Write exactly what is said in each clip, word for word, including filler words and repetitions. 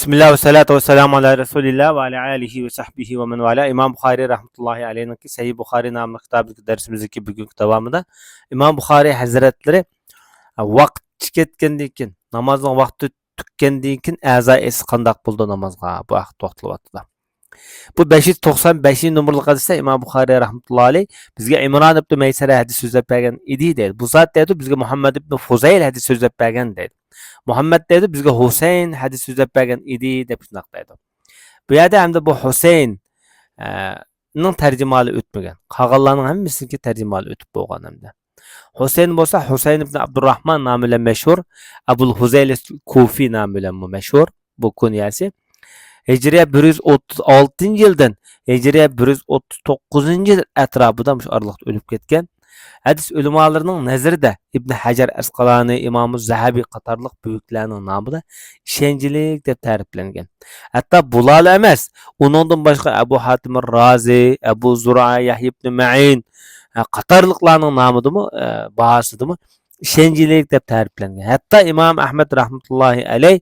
بىسمىللا ۋەسسالاتۇ ۋەسسالامۇ ئالا رەسۇلىللا ۋە ئالا ئالىھى ۋە سەھبىھى ۋە مەن ۋالا. ئىمام بۇخارىي رەھمەتۇللاھى ئەلەيھنىڭكى سەھىھ بۇخارىي ناملىق كىتابىدىكى دەرسىمىزدىكى بۈگۈنكى داۋامىدا ئىمام بۇخارىي ھەزرەتلىرى ۋاقىت كەتكەندىن كېيىن، نامازنىڭ ۋاقتى تۈگىگەندىن كېيىن ئەزا ئېيتسا قانداق بولىدۇ نامازغا؟ بۇ ھەقتە توختىلىۋاتىدۇ. بۇ بەش يۈز توقسان بەشىنچى نومۇرلۇق ھەدىستە ئىمام بۇخارىي رەھمەتۇللاھى ئەلەيھ بىزگە ئىمران ئىبنى مەيسەرە ھەدىس سۆزلەپ بەرگەن ئىدى دەيدۇ. بۇ زات دەيدۇ، بىزگە مۇھەممەد ئىبنى فۇزەيل ھەدىس سۆزلەپ بەرگەن دەيدۇ. مۇھەممەد دەيدۇ، بىزگە ھۇسەين ھەدىس سۆزلەپ بەرگەن ئىدى دەپ شۇنداق دەيدۇ. بۇ يەردە ئەمدى بۇ ھۇسەين، ئە، نىڭ تەرجىمىھالى ئۆتمىگەن. قالغانلارنىڭ ھەممىسىنىڭكى تەرجىمىھالى ئۆتۈپ بولغان ئەمدى. ھۇسەين بولسا ھۇسەين ئىبن ئابدۇرراھمان نامى بىلەن مەشھۇر، ئەبۇل ھۇزەيلە كۇفى نامى بىلەنمۇ مەشھۇر، بۇ كۇنيەسى. ھىجرىيە بىر يۈز ئوتتۇز ئالتىنچى يىلدىن ھىجرىيە بىر يۈز ئوتتۇز توققۇزىنچى يىل ئەتراپىدا مۇشۇ ئارىلىقتا ئۆلۈپ كەتكەن. ھەدىس ئۆلىمالىرىنىڭ نەزىرىدە ئىبن ھەجەر ئەسقالانى، ئىمامۇ زەھەبى قاتارلىق بۈيۈكلەرنىڭ نامىدا ئىشەنچلىك دەپ تەرىپلەنگەن. ھەتتا بۇلارلا ئەمەس، ئۇنىڭدىن باشقا ئەبۇ ھاتىم رازى، ئەبۇ زۇرا، يەھيا ئىبن مەئىن، ھە، قاتارلىقلارنىڭ نامىدىمۇ، ئە، باھاسىدىمۇ ئىشەنچلىك دەپ تەرىپلەنگەن. ھەتتا ئىمام ئەھمەد رەھمەتۇللاھى ئەلەيھ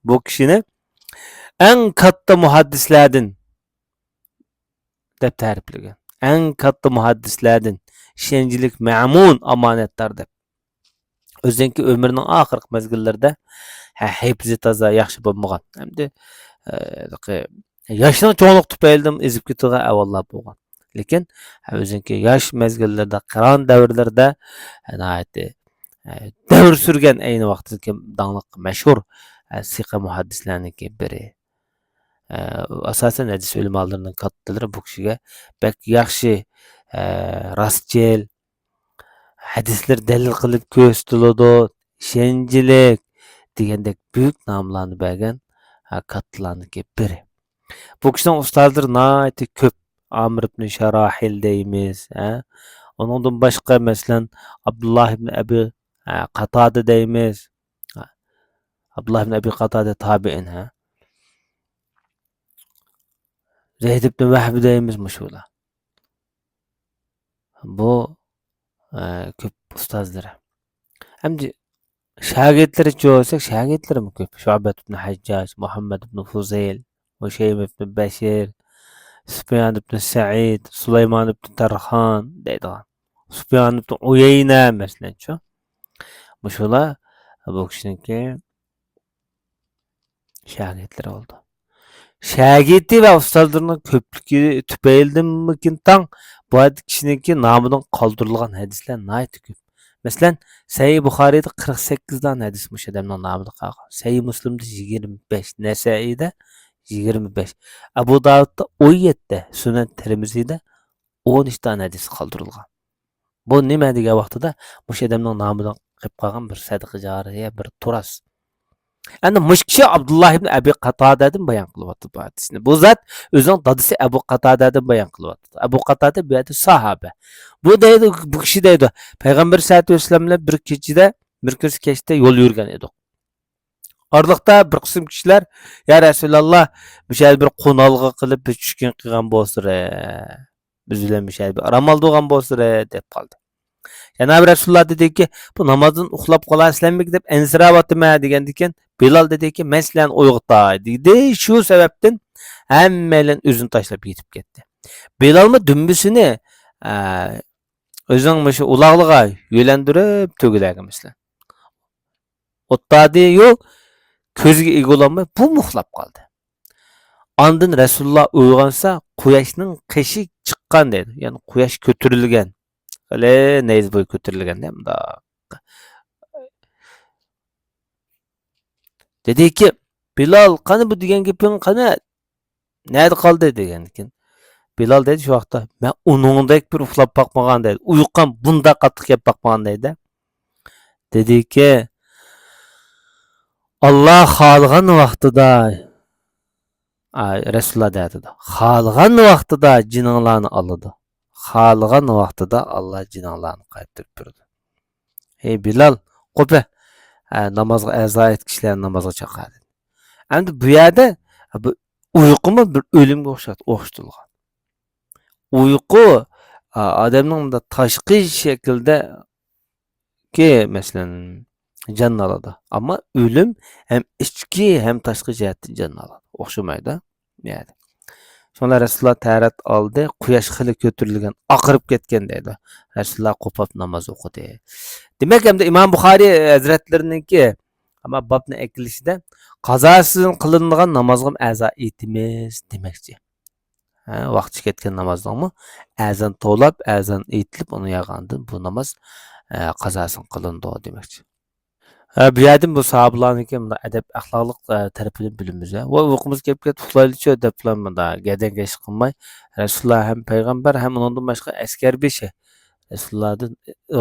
بۇ كىشىنى ئەڭ كاتتا مۇھەددىسلەردىن دەپ تەرىپلىگەن. ئەڭ كاتتا مۇھەددىسلەردىن، ئىشەنچلىك، مەمۇن، ئامانەتدار دەپ. ئۆزىنىڭكى ئۆمرىنىڭ ئاخىرقى مەزگىللىرىدە، ھە، ھېپىزى تازا ياخشى بولمىغان. ئەمدى، ئە، ياشنىڭ چوڭلۇقى تۈپەيلىدىن ئېزىپ كېتىدىغان ئەھۋاللار بولغان. لېكىن، ھە، ئۆزىنىڭكى ياش مەزگىللىرىدە، قىران دەۋرلىرىدە، ھە، ناھايىتى، ھە، دەۋر سۈرگەن ئەينى ۋاقىتتىكى داڭلىق مەشھۇر، ھە، سىقە مۇھەددىسلەرنىڭكى بىرى. ئە، ئاساسەن ھەدىس ئۆلىمالىرىنىڭ كاتتىلىرى بۇ كىشىگە بەك ياخشى، ئە، راستچىل، ھەدىسلىرى دەلىل قىلىپ كۆرسىتىلىدۇ، ئىشەنچلىك دېگەندەك بۈيۈك ناملارنى بەرگەن، ھە، كاتتىلارنىڭكى بىرى. بۇ كىشىنىڭ ئۇستازلىرى ناھايىتى كۆپ. ئامىر ئىبن شاراھىل دەيمىز، ھە؟ ئۇنىڭدىن باشقا، مەسىلەن، ئابدۇللا ئىبن ئەبى، ھە، قاتادە دەيمىز. ھە. ئابدۇللا ئىبن ئەبى قاتادە تابىئىن، ھە. زەيد ئىبن ۋەھبى دەيمىز مۇشۇلار. بۇ، ئە، كۆپ ئۇستازلىرى. ئەمدى شاگىرتلىرىچۇ دېسەك، شاگىرتلىرىمۇ كۆپ. شۇئبەت ئىبن ھەججاج، مۇھەممەد ئىبن فۇزەيل، ھۇشەيم ئىبن بەشىر، سۇپيان ئىبن سەئىد، سۇلايمان ئىبن تەرخان دەيدىغان. سۇپيان ئىبن ئۇيەينە، مەسىلەنچۇ. مۇشۇلار بۇ كىشىنىڭكى شاگىرتلىرى بولىدۇ. شاگىرتى ۋە ئۇستازلىرىنىڭ كۆپلۈكى تۈپەيلىدىنمىكىن تاڭ، بۇ ھەدىس كىشىنىڭكى نامىدىن قالدۇرۇلغان ھەدىسلەر ناھايىتى كۆپ. مەسىلەن، سەھىھ بۇخارىيدا قىرىق سەككىز دانە ھەدىس مۇشۇ ئادەمنىڭ نامىدا قالغان. سەھىھ مۇسلىمدا يىگىرمە بەش، نەسەئىيدە يىگىرمە بەش، ئەبۇ داۋۇدتا ئون يەتتە، سۈنەن تىرمىزىيدە ئون ئۈچ دانە ھەدىس قالدۇرۇلغان. بۇ نېمە دېگەن ۋاقتىدا، مۇشۇ ئادەمنىڭ نامىدىن قېلىپ قالغان بىر سەدىقە جارىيە، بىر تۇراس. ئەمدى مۇشۇ كىشى ئابدۇللا ئىبن ئەبى قاتادەدىن بايان قىلىۋاتىدۇ بۇ ھەدىسنى. بۇ زات ئۆزىنىڭ دادىسى ئەبۇ قاتادەدىن بايان قىلىۋاتىدۇ. ئەبۇ قاتادە بۇ يەردە ساھابە. بۇ دەيدۇ، بۇ كىشى دەيدۇ، پەيغەمبەر سەللەللاھۇ ئەلەيھى ۋەسەللەم بىلەن بىر كېچىدە، بىر كۈندە كەچتە يول يۈرگەن ئىدۇق. ئارىلىقتا بىر قىسىم كىشىلەر، يا رەسۇلاللا، مۇشۇ يەردە بىر قونالغۇ قىلىپ، بىر چۈشكۈن قىلغان بولسىرە، بىز بىلەن مۇشۇ يەردە بىر ئارام ئالىدىغان بولسىرە، دەپ قالدى. جانابى رەسۇلۇللا دېدىكى، بۇ نامازدىن ئۇخلاپ قالارسىلەرمىكىن دەپ ئەنسىرەۋاتىمەن دېگەندىكىن، بىلال دېدىكى، مەن سىلەرنى ئويغىتاي دېدى. شۇ سەۋەبتىن ھەممەيلەن ئۆزىنى تاشلاپ كېتىپ كەتتى. بىلالمۇ دۈمبىسىنى، ئە، ئۆزىنىڭ مۇشۇ ئۇلاغلىغا يۆلەندۈرۈپ تۆگىلەرگە مەسىلەن. ئوتتادىيۇ كۆزىگە ئىگە بولالماي، بۇمۇ ئۇخلاپ قالدى. ئاندىن رەسۇلۇللا ئويغانسا، قۇياشنىڭ قېشى چىققان دەيدۇ. يەنى قۇياش كۆتۈرۈلگەن. خېلى نەيزە بويى كۆتۈرۈلگەندە مۇنداق. دېدىكى، بىلال، قانا بۇ دېگەن گېپىڭ، قانا؟ نەدە قالدى؟ دېگەندىكىن، بىلال دەيدۇ شۇ ۋاقىتتا، مەن ئۇنىڭدەك بىر ئۇخلاپ باقمىغان دەيدۇ. ئۇيقۇم بۇنداق قاتتىق كەپ باقمىغان دەيدۇ. دېدىكى، ئاللا خالىغان ۋاقتىدا، ئاي، رەسۇلۇللا دەۋاتىدۇ. خالىغان ۋاقتىدا جېنىڭلارنى ئالىدۇ. خالىغان ۋاقتىدا ئاللا جېنىڭلارنى قايتۇرۇپ بېرىدۇ. ئەي بىلال، قوپە، ھە، نامازغا ئەزا ئېيت، كىشىلەرنى نامازغا چاقىر دېدى. ئەمدى بۇ يەردە بۇ ئۇيقۇمۇ بىر ئۆلۈمگە ئوخشاش، ئوخشىتىلغان. ئۇيقۇ، ئا، ئادەمنىڭ مۇنداق تاشقى شەكىلدە كى، مەسىلەن، جاننى ئالىدۇ. ئەمما ئۆلۈم ھەم ئىچكى، ھەم تاشقى جەھەتتىن جاننى ئالىدۇ. ئوخشىمايدۇ. يەنى. شۇڭا رەسۇلۇللا تەھارەت ئالدى، قۇياش خېلى كۆتۈرۈلگەن، ئاقىرىپ كەتكەن دەيدۇ. رەسۇلۇللا قوپاپ ناماز ئوقۇدى. دېمەك، ئەمدى ئىمام بۇخارىي ھەزرەتلىرىنىڭكى، ئەمما بابنى ئەكېلىشىدە قازاسىدىن قىلىنىدىغان نامازغىمۇ ئەزا ئېيتىمىز دېمەكچى. ھە، ۋاقتى كەتكەن نامازنىڭمۇ ئەزان توۋلاپ، ئەزان ئېيتىلىپ، ئۇنى ياغاندىن بۇ ناماز، ئە، قازاسىدىن قىلىنىدۇ دېمەكچى. ھە، بۇ يەردىن بۇ ساھابىلارنىڭكى مۇنداق ئەدەپ ئەخلاقلىق، ئە، تەرىپىدىن بىلىمىز، ھە. ۋاي، ئۇيقۇمىز كېلىپ كەتتى، ئۇخلايلىچۇ دەپلا مۇنداق گەدەنكەشلىك قىلماي، رەسۇلۇللا ھەم پەيغەمبەر، ھەم ئۇنىڭدىن باشقا ئەسكەر بېشى رەسۇلۇللادىن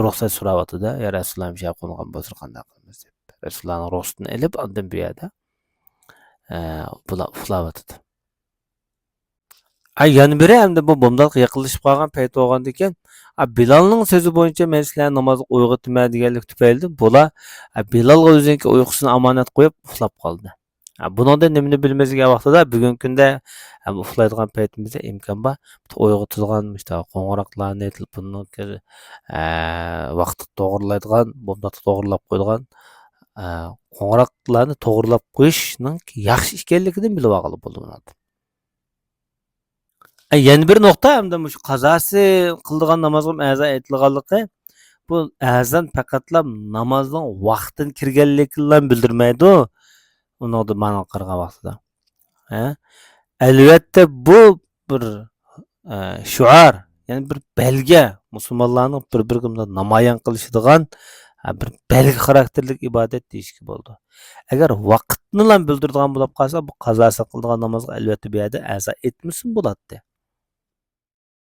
رۇخسەت سوراۋاتىدۇ. يا رەسۇلۇللا، مۇشۇ يەرگە قونغان بولسا قانداق قىلىمىز دەپ. رەسۇلۇللانىڭ رۇخسىتىنى ئېلىپ، ئاندىن بۇ يەردە، ئە، بۇلار ئۇخلاۋاتىدۇ. ئا، يەنە بىرى، ئەمدى بۇ بومداتقا يېقىنلىشىپ قالغان پەيت بولغاندىكىن، ئا، بىلالنىڭ سۆزى بويىچە مەن سىلەرنى نامازغا ئويغىتىمەن دېگەنلىك تۈپەيلىدىن بۇلار، ئا، بىلالغا ئۆزىنىڭكى ئۇيقۇسىنى ئامانەت قويۇپ ئۇخلاپ قالدى. ئا، بۇنىڭدىن نېمىنى بىلىمىز دېگەن ۋاقتىدا، بۈگۈنكى كۈندە، ئا، ئۇخلايدىغان پەيتىمىزدە ئىمكان بار، ئويغىتىدىغان مۇشۇنداق قوڭغۇراقلارنى، تېلېفوننىڭ، ئا، ۋاقتىدا توغرىلايدىغان، بومداتقا توغرىلاپ قويىدىغان، ئا، قوڭغۇراقلارنى توغرىلاپ قويۇشنىڭ ياخشى ئىكەنلىكىنى بىلىپ ئالغىلى بولىدۇ بۇنىڭدىن. ئە، يەنە بىر نۇقتا، ئەمدى مۇشۇ قازاسى قىلىدىغان نامازغىمۇ ئەزان ئېيتىلغانلىقى، بۇ ئەزان پەقەتلا نامازنىڭ ۋاقتىدىن كىرگەنلىكىنىلا بىلدۈرمەيدۇ، ئۇنىڭدا مانا قارىغان ۋاقتىدا. ھە؟ ئەلۋەتتە، بۇ بىر، ئە، شوئار، يەنى بىر بەلگە، مۇسۇلمانلارنىڭ بىر-بىرىگە مۇنداق نامايان قىلىشىدىغان، ئە، بىر بەلگە خاراكتېرلىك ئىبادەت دېيىشكە بولىدۇ. ئەگەر ۋاقىتنىلا بىلدۈرىدىغان بولۇپ قالسا، بۇ قازاسى قىلىدىغان نامازغا ئەلۋەتتە بۇ يەردە ئەزان ئېيتمىسىمۇ بولاتتى.